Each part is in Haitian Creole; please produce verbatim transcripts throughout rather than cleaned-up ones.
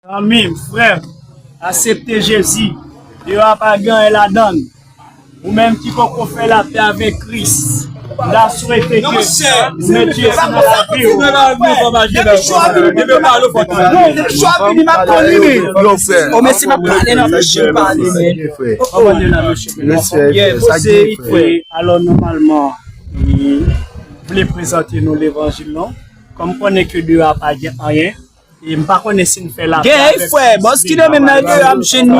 Zanmi m, frè m, aksepte Jezi. Deyò a pa gen anyen ladan l. Ou menm ki poko fè lapè avèk Kris, m ta swete ke ou mete Jezi nan lavi w. Depi chwa vini, m ap tann li, men. Yo, frè. O, men si m ap pale nan bouch, m pale, men. O, o. Mesye, yeah, sa poze gen, frè. Alò, nòmalman, m vle prezante nou levanjil, non? Kòm m konnen ke deyò a pa gen anyen, e m pa konnen si n fè lapè avèk Kris. Gen, frè, bòs ki nan menm nan deyò a, m jwenn li.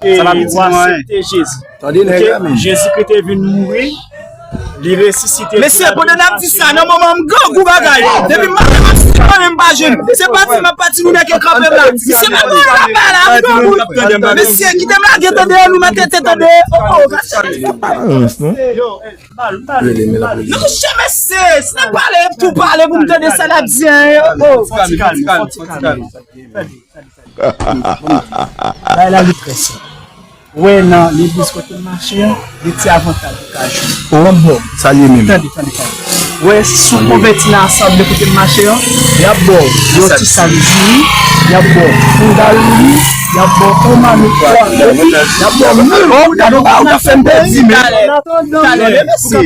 E, e, ou aksepte Jezi. Tande nèg la, men. Jezi Kris te vin mouri, li resisite. Mesye, pandan n ap di sa, nan moman m grangou bagay. Depi maten m ap sispann, m pa jwenn. Se pati m ap pati, nou nèg kanpe m la. Mesye, m ap pran lapè la, m grangou. Mesye, kite m lage tande, nou mete tete tande. O, o, gade sa. Yo, eh, bal, bal, bal. Non, mesye, mesye, si n ap pale, tou pale pou m tande sa n ap di an, yo. O, fò ti kalme, fò ti kalme. Bay la li prese. Wè nan legliz kote m mache an, gen ti avantaj ou ka jwenn. O, bon, sa l ye menm. Tande, tande, tande. Wè, si w konvèti nan asanble kote m mache an, y ap ba w yon ti sal diri, y ap ba w fondal ri, y ap ba w yon mannik pwa, y ap ba w mil. O, gade yon bagay ou ka fè m pèdi, men. Talè, talè, mesye.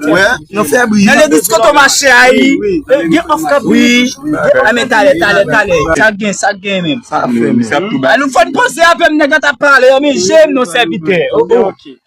Wè, nou fè bri. Nan legliz kote w mache a, wi. Gen òf k ap vini. Wi. A, men talè, talè, talè. Sa k gen, sa k gen menm. Sa ap fè, men. Sa ap tou bay. A, nou fò n poze avè m, nèg la t ap pale, men je m non, sèvitè. O, o. Ok.